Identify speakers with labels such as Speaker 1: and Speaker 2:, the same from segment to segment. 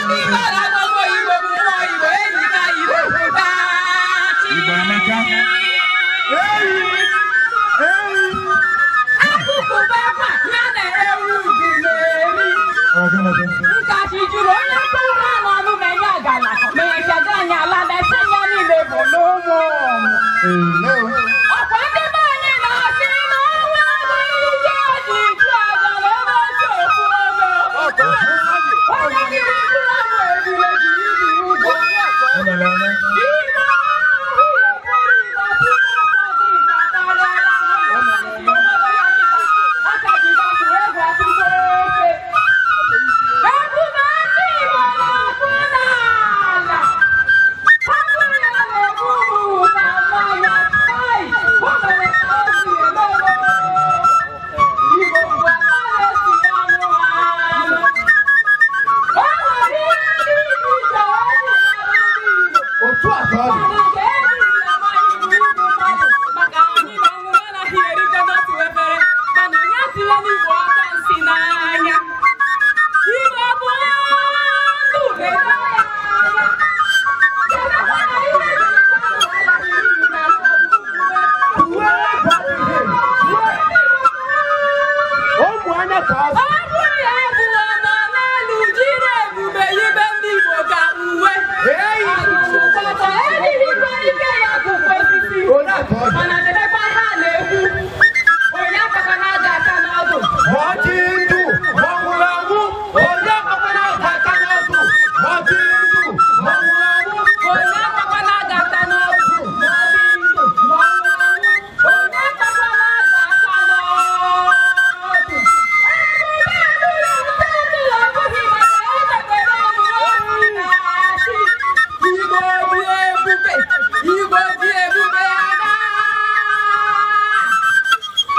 Speaker 1: Ndị Igbo na-agbagbo Igbo bụ nwa Igbo ejika Igbo pụtachi.
Speaker 2: Igbo amaka.
Speaker 3: Eyi! Eyi!
Speaker 1: Akụkụ akwa ya na ewu ubi na-eri.
Speaker 2: Ọ gịnị dị?
Speaker 1: Nkachi juru onye tara n'ọnụ menye agala menyechaga anyị ala na-ese ya niile bụ n'ụmụ ụmụ.
Speaker 3: Hello.
Speaker 1: Ọkwa ndị be anyị na-asị na ọnwa bụ ike ji chụ aja na ebe oche okwu ome. Onye jiri mkpụrụ ọgwụ ebule jiri ibi ụgwọ.
Speaker 2: Emere eme.
Speaker 1: Igbo ahụ ekwere Igbo tupu ụfọdụ Igbo akarịala. Aka ji gbapụ egwu atụgo ofe. Ebube ndị Igbo na-akpụ n'ala. Hapụ ya na-egbu ụmụ ka mmanya. Ai, o mere ka o si eme. Igbo bụ aka na-esi anụ anụ. O nwere ihe dị iche iche e ji mara ndị Igbo.
Speaker 3: Otu a ka ọ dị.
Speaker 1: Mana nke ejiri amaghị bụ igbu mmadụ, maka anyị na ọnwụ anaghị erikọ n'otu efere, mana onye tinye n'Igbo aka nsị n'anya. Igbo bụ ndụ na-edo ya anya. Kedụkwa na ihe ejiri mmadụ anaghị iri na
Speaker 3: Uwe egwu adịghị. Ụmụ anya ka azụ.
Speaker 1: Ọ bụ ya bụ nọ n'elu jiri ebube yibe ndị Igbo ka uwe.
Speaker 3: Eyi!
Speaker 1: Ọnụnụ ejighịkwa ike ya kụkwa osisi.
Speaker 3: Onye a ka ọ dị.
Speaker 1: Mana debekwa ha na-ekwu onye akpakwana aja aka n'ọdụ.
Speaker 3: Ma ọ dị ndụ, ma ọ nwụrụ anwụ, onye akpakwana aja aka n'ọdụ. Ma ọ dị ndụ, ma ọ nwụrụ anwụ.
Speaker 1: Onye akpakwana aja aka n'ọdụ. Ma ọ dị ndụ, ma ọ nwụrụ anwụ, onye akpakwana aja aka n'ọdụ. Ebube bụrụ ndị ọ bụghị maka emekwere ọnụ na-achị. Igbo dị ebube, Igbo dị ebube aga.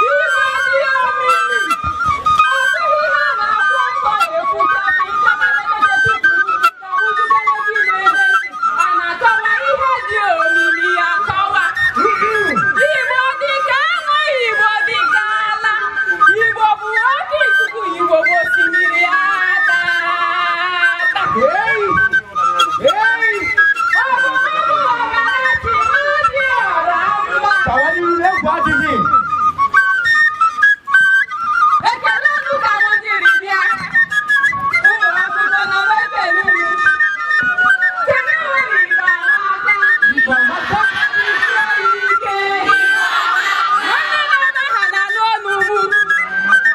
Speaker 1: Igbo dị omimi. Ọ dịghị ihe a na-akwụ ọtọ ekwuchapụ a na-akọwa ihe dị omimi ya akọwa. Igbo dị ka anwụ, Igbo dị ka ala, Igbo bụ oke ikuku, Igbo bụ osimiri ata ata.
Speaker 3: Eyi! Eyi!
Speaker 1: Ọ bụ ọbụ ọbara chi dị ọra mma.
Speaker 3: Gawa n'ihu n'egwu adịghị.
Speaker 1: Ekele unu ka m jiri bịa. Ụmụ akwụkwọ nọ n'ekele unu. Kedu unu Igbo amaka?
Speaker 3: Igbo amaka.
Speaker 1: Ike. Nwanne m ebe ha na-anụ ọnụ mụ.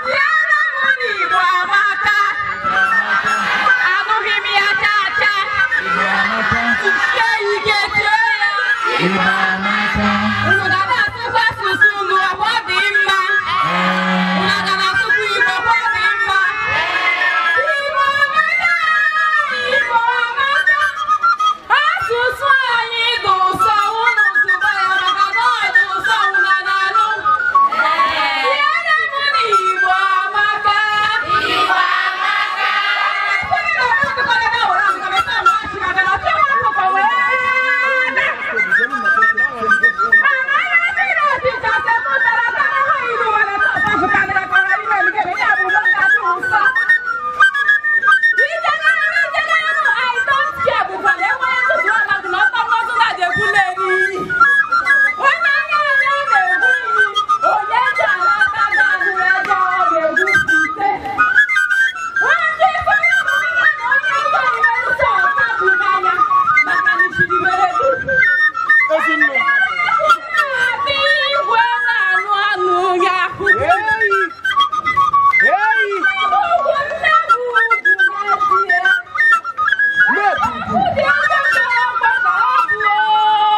Speaker 1: Tiere m n'Igbo amaka. Anụghị m ya chaa chaa.
Speaker 2: Igbo amaka.
Speaker 1: Tie ike, tie ya.
Speaker 2: Igbo amaka.
Speaker 1: Unu ga na-asụkwa asụsụ unu, ọkwa ọ dị mma.
Speaker 2: Ee.
Speaker 1: Unu ga na-asụkwa Igbo, ọkwa ọ dị mma. Igbo amaka, Igbo amaka. Asụsụ anyị dị ụsọ, unu sụba ya maka na ọ dị ụsọ unu na-anụ. Tiere m n'Igbo amaka. Igbo amaka.
Speaker 3: Ezinne.
Speaker 1: Igwe na-anụ anụ ya.
Speaker 3: Eyi! Eyi!
Speaker 1: Ugwu nne bụ ugwu n'ezie.
Speaker 3: Na-ebu ugwu.
Speaker 1: Ụdị aka ọgbọ ka ọ bụ.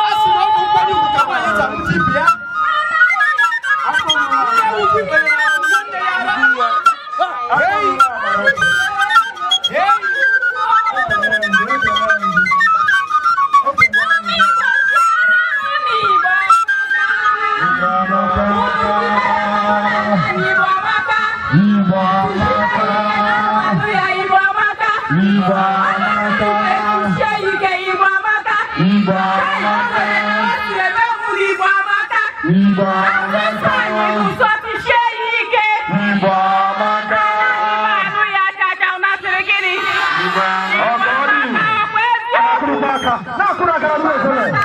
Speaker 3: A sị na ọ bụ nkwanye ugwu ka nwaanyị ji amụta ibe ya. Nne ugwu mere na nwanne ya ara. Eyi! Eyi!
Speaker 2: Ekele m gị. Ekele m gị.
Speaker 1: Igbo
Speaker 2: Igbo amaka.
Speaker 1: Igbo amaka.
Speaker 2: Igbo amaka.
Speaker 1: Igbo amaka.
Speaker 2: Igbo amaka.
Speaker 1: Sie ike, Igbo amaka.
Speaker 2: Igbo amaka.
Speaker 1: Igbo amaka.
Speaker 2: Igbo amaka.
Speaker 1: Ụzọ sie ike.
Speaker 2: Igbo amaka.
Speaker 1: Anụ ya chacha, ọ masịrị gịnị?
Speaker 2: Igbo amaka. aka, na-akụrụ aka na ndị.